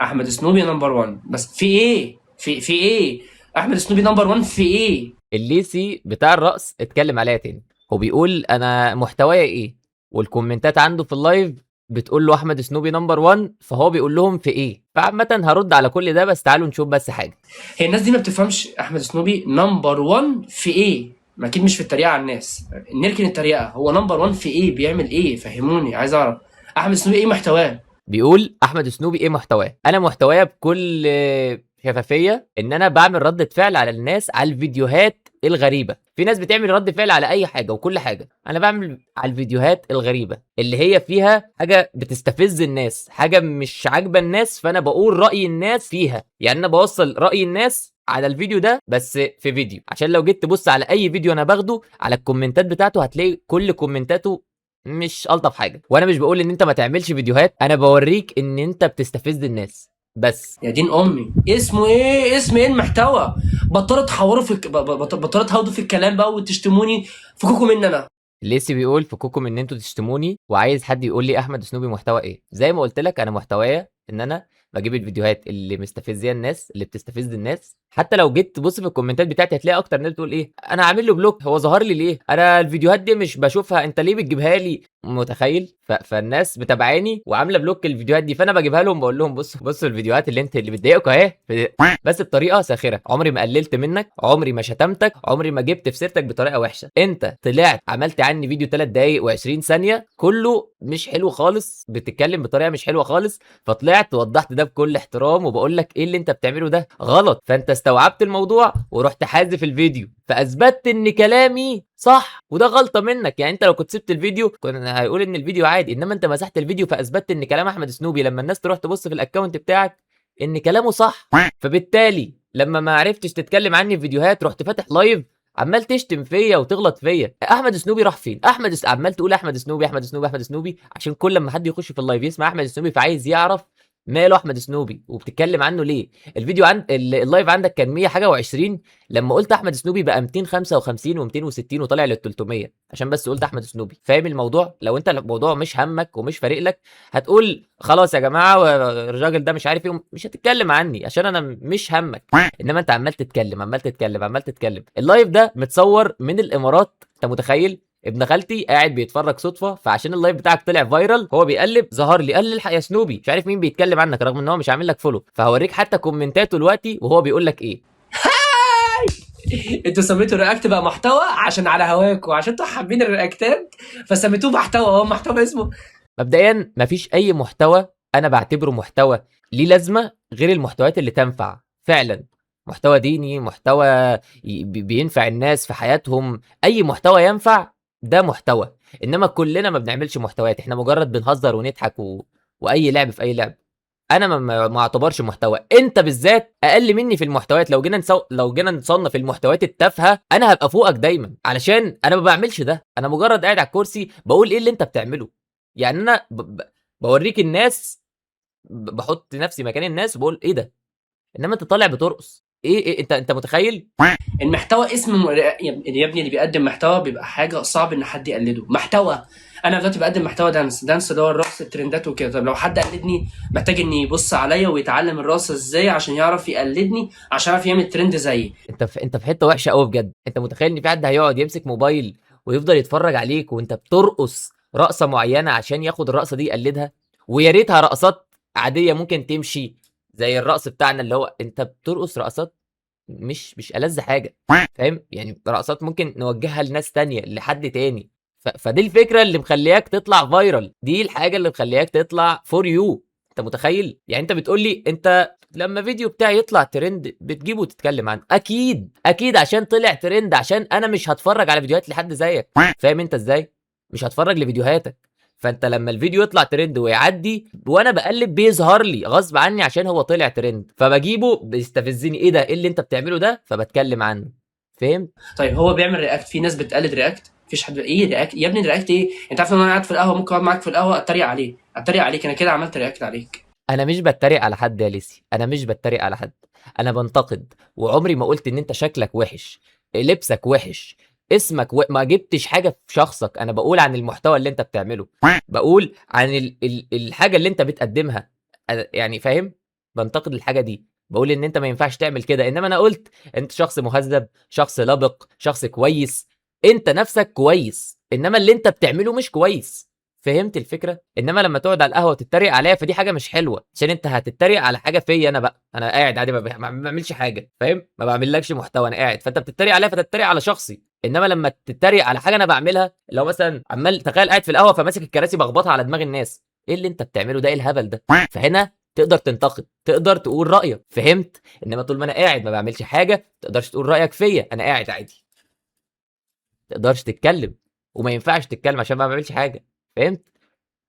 احمد سنوبي number 1، بس في ايه؟ في ايه؟ احمد سنوبي number 1 في ايه؟ الليسي بتاع الرقص اتكلم عليها تاني، هو بيقول انا محتوايا ايه، والكومنتات عنده في ال live بتقول له احمد سنوبي number 1، فهو بيقول لهم في ايه. فعامة هرد على كل ده، بس تعالوا نشوف بس حاجة. هي الناس دي ما بتفهمش احمد سنوبي number 1 في ايه؟ ما اكيد مش في التريقه على الناس، نركن التريقه، هو number 1 في ايه؟ بيعمل ايه؟ فهموني، عايز اعرف احمد سنوبي ايه محتواه. بيقول احمد سنوبي ايه محتواه. انا محتوايا بكل شفافية ان انا بعمل ردة فعل على الناس على الفيديوهات الغريبة. في ناس بتعمل رد فعل على اي حاجة وكل حاجه، انا بعمل على الفيديوهات الغريبة اللي هي فيها حاجة بتستفز الناس، حاجة مش عاجبه الناس، فانا بقول راي الناس فيها. يعني انا بوصل راي الناس على الفيديو ده بس في فيديو، عشان لو جيت تبص على اي فيديو انا باخده على الكومنتات بتاعته هتلاقي كل كومنتاته مش الطف حاجه. وانا مش بقول ان انت ما تعملش فيديوهات، انا بوريك ان انت بتستفز الناس بس. يا دين امي اسمه ايه؟ اسم ايه المحتوى؟ بطلوا تحوروا في بطلوا تهودوا في الكلام بقى وتشتموني، فكوكوا مني انا. ليسي بيقول فكوكم ان انتوا تشتموني، وعايز حد يقول لي احمد سنوبي محتوى ايه. زي ما قلت لك انا محتوايا ان انا بجيب الفيديوهات اللي مستفزيه الناس، اللي بتستفز الناس. حتى لو جيت تبص في الكومنتات بتاعتي هتلاقي اكتر ناس بتقول ايه، انا عامل له block، هو ظهر لي ليه، انا الفيديوهات دي مش بشوفها، انت ليه بتجيبها لي؟ متخيل؟ فالناس متابعاني وعامله block الفيديوهات دي، فانا بجيبها لهم بقول لهم بصوا بصوا الفيديوهات اللي انت اللي بتضايقكم اهي، بس بطريقة ساخره. عمري ما قللت منك، عمري ما شتمتك، عمري ما جبت في سيرتك بطريقة وحشة. انت طلعت عملت عني فيديو 3 دقايق و20 ثانية كله مش حلو خالص، بتتكلم بطريقة مش حلوة خالص، فطلعت وضحت ده بكل احترام وبقول لك ايه اللي انت بتعمله ده غلط، فانت استوعبت الموضوع ورحت حازف الفيديو، فاثبتت ان كلامي صح، وده غلطه منك. يعني انت لو كنت سبت الفيديو كنا هيقول ان الفيديو عادي، انما انت مسحت الفيديو فاثبتت ان كلام احمد سنوبي لما الناس تروح تبص في ال account بتاعك ان كلامه صح. فبالتالي لما ما عرفتش تتكلم عني في فيديوهات رحت فاتح live عمال تشتم فيا وتغلط فيا. احمد سنوبي راح فين؟ عمال تقول احمد سنوبي احمد سنوبي احمد سنوبي، عشان كل لما حد يخش في ال live يسمع احمد سنوبي فعايز يعرف ماله احمد سنوبي وبتتكلم عنه ليه. الفيديو عند ال live عندك كان 100 حاجة و20، لما قلت احمد سنوبي بقى 255 و260 وطالع لل 300 عشان بس قلت احمد سنوبي. فاهم الموضوع؟ لو انت الموضوع مش همك ومش فارق لك هتقول خلاص يا جماعة الراجل ده مش عارف ايه، مش هتتكلم عني عشان انا مش همك. انما انت عمال تتكلم عمال تتكلم عمال تتكلم. ال live ده متصور من الامارات، انت متخيل؟ ابن خالتي قاعد بيتفرج صدفة، فعشان ال live بتاعك طلع viral هو بيقلب ظهر لي قال لي الحق يا سنوبي مش عارف مين بيتكلم عنك، رغم ان هو مش عامل لك follow. فهوريك حتى كومنتاته دلوقتي وهو بيقول لك ايه. انتوا سميتوا ال react بقى محتوى عشان على هواكوا، عشان انتوا حابين الرياكتات فسميتوه محتوى، هو محتوى اسمه. مبدئيا مفيش اي محتوى انا بعتبره محتوى ليه لازمه غير المحتويات اللي تنفع فعلا، محتوى ديني، محتوى بينفع الناس في حياتهم، اي محتوى ينفع ده محتوى. انما كلنا ما بنعملش محتويات، احنا مجرد بنهزر ونضحك واي لعب في اي لعب. انا ما اعتبرش محتوى. انت بالذات اقل مني في المحتويات، لو جينا نصنف المحتويات التافهة انا هبقى فوقك دايما، علشان انا ما بعملش ده، انا مجرد قاعد على الكرسي بقول ايه اللي انت بتعمله. يعني انا بوريك الناس، بحط نفسي مكان الناس وبقول ايه ده، انما انت طالع بترقص ايه، إيه انت متخيل؟ المحتوى اسم يا ابني اللي بيقدم محتوى بيبقى حاجة صعب ان حد يقلده. محتوى، انا دلوقتي بقدم محتوى dance، dance اللي هو الرقص الترندات وكده. طب لو حد قلدني محتاج ان يبص عليا ويتعلم الرقص ازاي عشان يعرف يقلدني، عشان يعرف يعمل ترند زيي. انت في حتة وحشة قوي بجد. انت متخيل ان في حد هيقعد يمسك موبايل ويفضل يتفرج عليك وانت بترقص رقصه معينة عشان ياخد الرقصة دي يقلدها؟ ويا ريتها رقصات عادية ممكن تمشي زي الرقص بتاعنا، اللي هو انت بترقص رقصات مش ألذ حاجة، فاهم؟ يعني رقصات ممكن نوجهها لناس تانية، لحد تاني. فدي الفكرة اللي مخلياك تطلع viral، دي الحاجة اللي مخلياك تطلع for you. انت متخيل؟ يعني انت بتقول لي انت لما فيديو بتاعي يطلع ترند بتجيبه وتتكلم عنه، اكيد اكيد عشان طلع ترند، عشان انا مش هتفرج على فيديوهات لحد زيك، فاهم انت ازاي؟ مش هتفرج لفيديوهاتك. فانت لما الفيديو يطلع ترند ويعدي وانا بقلب بيظهر لي غصب عني عشان هو طلع ترند، فبجيبه بيستفزني، ايه ده؟ ايه اللي انت بتعمله ده؟ فبتكلم عنه، فهمت؟ طيب هو بيعمل react، في ناس بتقلد react، مفيش حد ايه react يا ابني؟ react ايه؟ انت عارف ان انا قاعد في القهوة ممكن اقعد معاك في القهوة اتريق عليه، اتريق عليك، انا كده عملت react عليك. انا مش بتريق على حد يا ليسي، انا مش بتريق على حد، انا بنتقد، وعمري ما قلت ان انت شكلك وحش، لبسك وحش، اسمك ما جبتش حاجة في شخصك. انا بقول عن المحتوى اللي انت بتعمله، بقول عن الحاجة اللي انت بتقدمها، يعني فاهم؟ بنتقد الحاجة دي، بقول ان انت ما ينفعش تعمل كده. انما انا قلت انت شخص مهذب، شخص لبق، شخص كويس، انت نفسك كويس، انما اللي انت بتعمله مش كويس. فهمت الفكرة؟ انما لما تقعد على القهوة وتتريق عليا فدي حاجة مش حلوة، عشان انت هتتريق على حاجة فيا انا بقى، انا قاعد عادي ما بعملش حاجة، فاهم؟ ما بعملكش محتوى، انا قاعد، فانت بتتريق عليا فتتريق على شخصي. انما لما تتريق على حاجة انا بعملها، لو مثلا عمال تخيل قاعد في القهوة فماسك الكراسي بخبطها على دماغ الناس، ايه اللي انت بتعمله ده؟ ايه الهبل ده؟ فهنا تقدر تنتقد، تقدر تقول رايك، فهمت؟ انما طول ما انا قاعد ما بعملش حاجة ما تقدرش تقول رايك فيا، انا قاعد عادي، ما تقدرش تتكلم، وما ينفعش تتكلم عشان ما بعملش حاجة، فهمت؟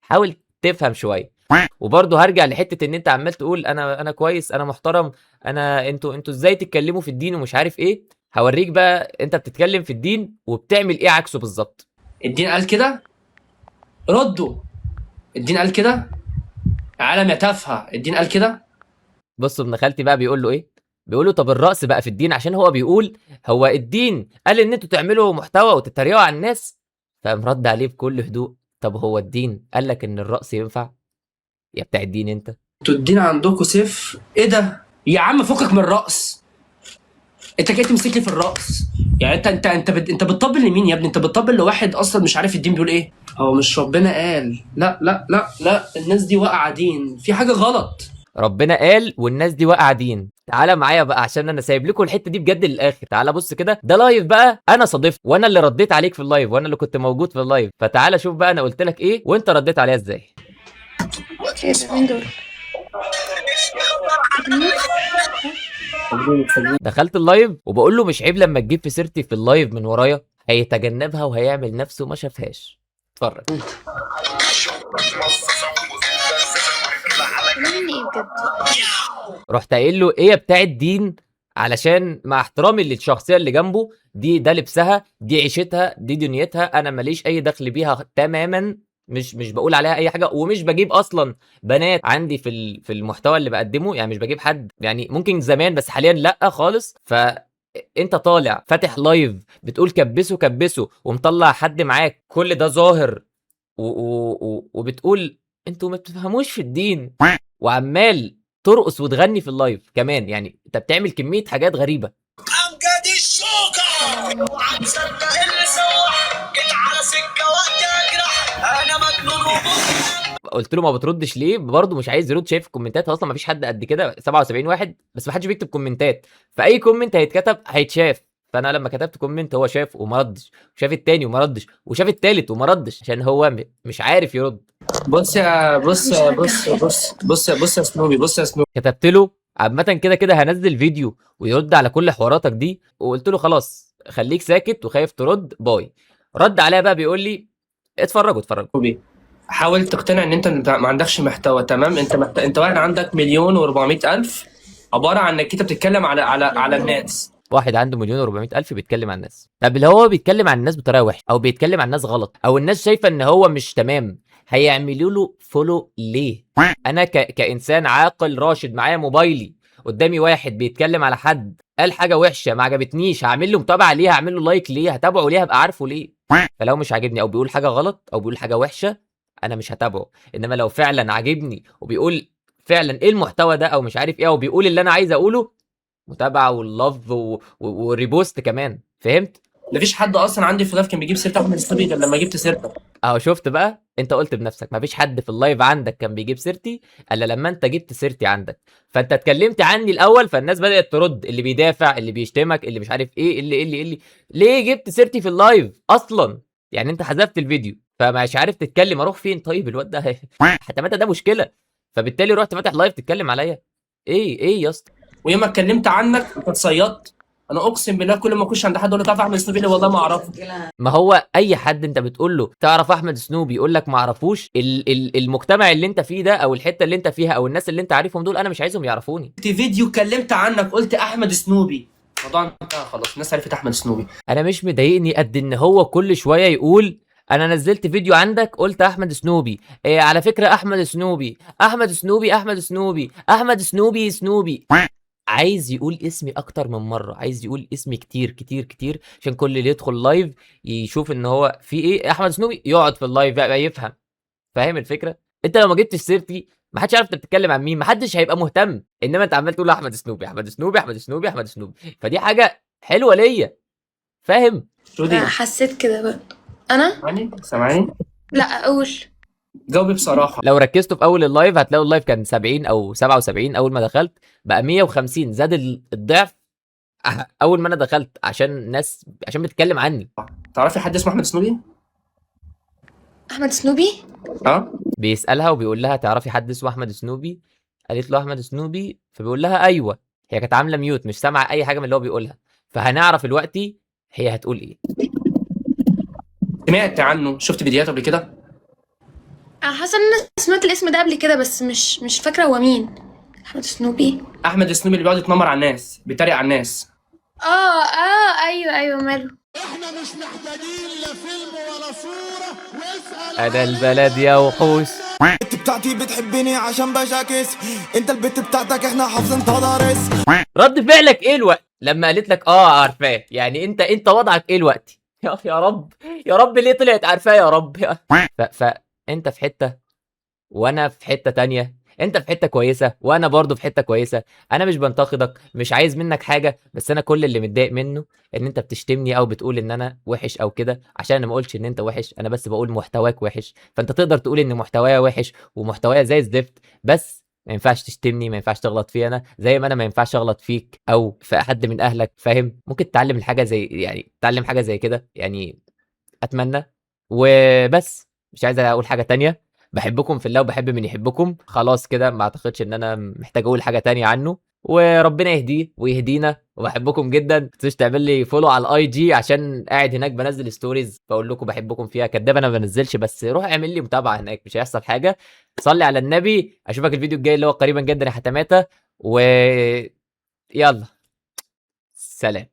حاول تفهم شوية. وبرضه هرجع لحته ان انت عمال تقول انا كويس، انا محترم، انا انتوا ازاي تتكلموا في الدين ومش عارف ايه. هوريك بقى انت بتتكلم في الدين وبتعمل ايه عكسه بالظبط. الدين قال كده؟ ردوا. الدين قال كده؟ عالم يا تافهة، الدين قال كده؟ بصوا ابن خالتي بقى بيقول له ايه؟ بيقول له طب الرقص بقى في الدين، عشان هو بيقول هو الدين قال ان انتوا تعملوا محتوى وتتريقوا على الناس. فقام رد عليه بكل هدوء، طب هو الدين قال لك ان الرقص ينفع يا بتاع الدين انت؟ انتوا الدين عندكم صفر. ايه ده يا عم؟ فكك من الرقص، انت جاي تمسك لي في الرقص يعني. انت انت انت انت بتطبل لمين يا ابني؟ انت بتطبل لواحد اصلا مش عارف الدين بيقول ايه. هو مش ربنا قال؟ لا لا لا لا، الناس دي واقعه دين، في حاجة غلط. ربنا قال والناس دي واقعه دين. تعالى معايا بقى عشان انا سايب لكم الحتة دي بجد للاخر. تعالى بص كده، ده live بقى انا صادفت وانا اللي رديت عليك في ال live، وانا اللي كنت موجود في ال live. فتعالى شوف بقى انا قلت لك ايه وانت رديت عليها ازاي. ايه ده؟ مين دول؟ دخلت ال live وبقول له مش عيب لما تجيب في سيرتي في ال live من ورايا؟ هيتجنبها وهيعمل نفسه ما شافهاش. اتفرج. مين ايه بجد؟ رحت قايل له ايه يا بتاع الدين، علشان مع احترامي للشخصية اللي جنبه دي، ده لبسها، دي عيشتها، دي دنيتها، انا ماليش اي دخل بيها تماما، مش بقول عليها اي حاجة، ومش بجيب اصلا بنات عندي في المحتوى اللي بقدمه، يعني مش بجيب حد، يعني ممكن زمان بس حاليا لا خالص. فانت طالع فاتح live بتقول كبسوا كبسوا ومطلع حد معاك، كل ده ظاهر وبتقول انتوا ما بتفهموش في الدين، وعمال ترقص وتغني في ال live كمان. يعني انت بتعمل كمية حاجات غريبة. امجد الشوكة وهتصدق اللي سوح، جيت على سكة وقت اجرح، انا مجنون وبخ. قلت له ما بتردش ليه؟ برضه مش عايز يرد، شايف الكومنتات اصلا ما فيش حد قد كده، 77 واحد بس ما حدش بيكتب كومنتات، فاي comment هيتكتب هيتشاف. فانا لما كتبت comment هو شاف وما ردش، وشاف التاني وما ردش، وشاف التالت وما ردش، عشان هو مش عارف يرد. بص يا بص يا بص بص بص بص يا سنوبي، بص يا سنوبي. كتبت له عامة كده كده هنزل فيديو ويرد على كل حواراتك دي، وقلت له خلاص خليك ساكت وخايف ترد، bye. رد عليا بقى بيقول لي اتفرجوا اتفرجوا. حاول تقتنع ان انت ما عندكش محتوى، تمام؟ انت انت واحد عندك 1,400,000، عبارة عن انك انت بتتكلم على على على الناس. واحد عنده 1,400,000 بيتكلم عن الناس. طب اللي هو بيتكلم عن الناس بطريقة وحشة، او بيتكلم عن الناس غلط، او الناس شايفه ان هو مش تمام، هيعملوا له follow ليه؟ انا كانسان عاقل راشد معايا موبايلي، قدامي واحد بيتكلم على حد قال حاجة وحشة ما عجبتنيش، هعمل له متابعه ليه؟ هعمل له like ليه؟ هتابعه ليه؟ هبقى عارفه ليه؟ فلو مش عاجبني او بيقول حاجة غلط او بيقول حاجة وحشة انا مش هتابعه. انما لو فعلا عاجبني وبيقول فعلا ايه المحتوى ده او مش عارف ايه، او بيقول اللي انا عايز اقوله، متابعه وال love و repost كمان، فهمت؟ مفيش حد اصلا عندي في ال live كان بيجيب سيره احمد السنوبي غير لما جبت سيرتك. اهو شفت بقى، انت قلت بنفسك مفيش حد في ال live عندك كان بيجيب سيرتي الا لما انت جبت سيرتي عندك، فانت اتكلمت عني الاول، فالناس بدات ترد، اللي بيدافع، اللي بيشتمك، اللي مش عارف ايه، اللي اللي اللي ليه جبت سيرتي في ال live اصلا؟ يعني انت حذفت الفيديو فمش عارف تتكلم، اروح فين طيب الواد ده؟ حتى متى ده مشكلة، فبالتالي رحت فاتح live تتكلم عليا. ايه يا اسطى؟ وياما اتكلمت عنك انت اتصيدت. انا اقسم بالله كل ما اخش عند حد اقول له تعرف احمد سنوبي؟ والله ما اعرفه. ما هو اي حد انت بتقول له تعرف احمد سنوبي يقول لك ما اعرفوش. المجتمع اللي انت فيه ده، او الحتة اللي انت فيها، او الناس اللي انت عارفهم دول، انا مش عايزهم يعرفوني. في فيديو اتكلمت عنك قلت احمد سنوبي، الموضوع انتهى خلاص، الناس عرفت احمد سنوبي. انا مش مضايقني قد ان هو كل شوية يقول انا نزلت فيديو عندك قلت احمد سنوبي، إيه على فكرة احمد سنوبي، احمد سنوبي، احمد سنوبي، احمد سنوبي سنوبي. عايز يقول اسمي اكتر من مرة، عايز يقول اسمي كتير كتير كتير، عشان كل اللي يدخل live يشوف ان هو في ايه احمد سنوبي، يقعد في ال live بقى يفهم. فاهم الفكرة؟ انت لو ما جبتش سيرتي ما حدش يعرف انت بتتكلم عن مين، ما حدش هيبقى مهتم، انما انت عمال تقول احمد سنوبي احمد سنوبي احمد سنوبي احمد سنوبي، فدي حاجة حلوة ليا، فاهم؟ رودي حسيت كده برضه. انا سامعني؟ سامعني؟ لا اقول. جاوبي بصراحة. لو ركزتوا في اول ال live هتلاقوا ال live كان 70 او 77 اول ما دخلت، بقى 150، زاد الضعف اول ما انا دخلت، عشان الناس عشان بتتكلم عني. تعرفي حد اسمه احمد سنوبي؟ احمد سنوبي؟ اه. بيسالها وبيقول لها تعرفي حد اسمه احمد سنوبي؟ قالت له احمد سنوبي، فبيقول لها ايوه. هي كانت عامله mute، مش سامعه اي حاجة من اللي هو بيقولها، فهنعرف دلوقتي هي هتقول ايه. سمعت عنه؟ شفت فيديوهاته قبل كده؟ انا حاسه ان انا سمعت الاسم ده قبل كده، بس مش فاكره هو مين. احمد سنوبي؟ احمد سنوبي اللي بيقعد يتنمر على الناس، بيتريق على الناس. اه اه ايوه ايوه، ماله؟ احنا مش محتاجين لا فيلم ولا صورة، واسأل انا البلد يا وحوش. البت بتاعتي بتحبني عشان بشاكس، انت البت بتاعتك احنا حافظين تضاريس. رد فعلك ايه الوقت لما قالت لك اه عارفاه؟ يعني انت وضعك ايه الوقت؟ يا رب يا رب، ليه طلعت عارفاه يا رب؟ فانت في حتة وانا في حتة تانية، انت في حتة كويسة وانا برضو في حتة كويسة. انا مش بنتقدك، مش عايز منك حاجة، بس انا كل اللي متضايق منه ان انت بتشتمني او بتقول ان انا وحش او كده، عشان انا ما قلتش ان انت وحش، انا بس بقول محتواك وحش. فانت تقدر تقول ان محتوايا وحش ومحتوايا زي الزفت، بس ما ينفعش تشتمني، ما ينفعش تغلط فيا انا، زي ما انا ما ينفعش اغلط فيك او في حد من اهلك، فاهم؟ ممكن تتعلم الحاجة زي يعني تتعلم حاجة زي كده يعني، اتمنى. وبس مش عايز اقول حاجة تانية. بحبكم في الله وبحب من يحبكم. خلاص كده ما اعتقدش ان انا محتاج اقول حاجة تانية عنه، وربنا يهديه ويهدينا، وبحبكم جدا. ما تنسوش تعمل لي follow على ال IG عشان قاعد هناك بنزل stories بقول لكم بحبكم فيها. كداب انا ما بنزلش، بس روح اعمل لي متابعه هناك، مش هيحصل حاجة. صلي على النبي. اشوفك الفيديو الجاي اللي هو قريبا جدا يا حتماته، و يلا سلام.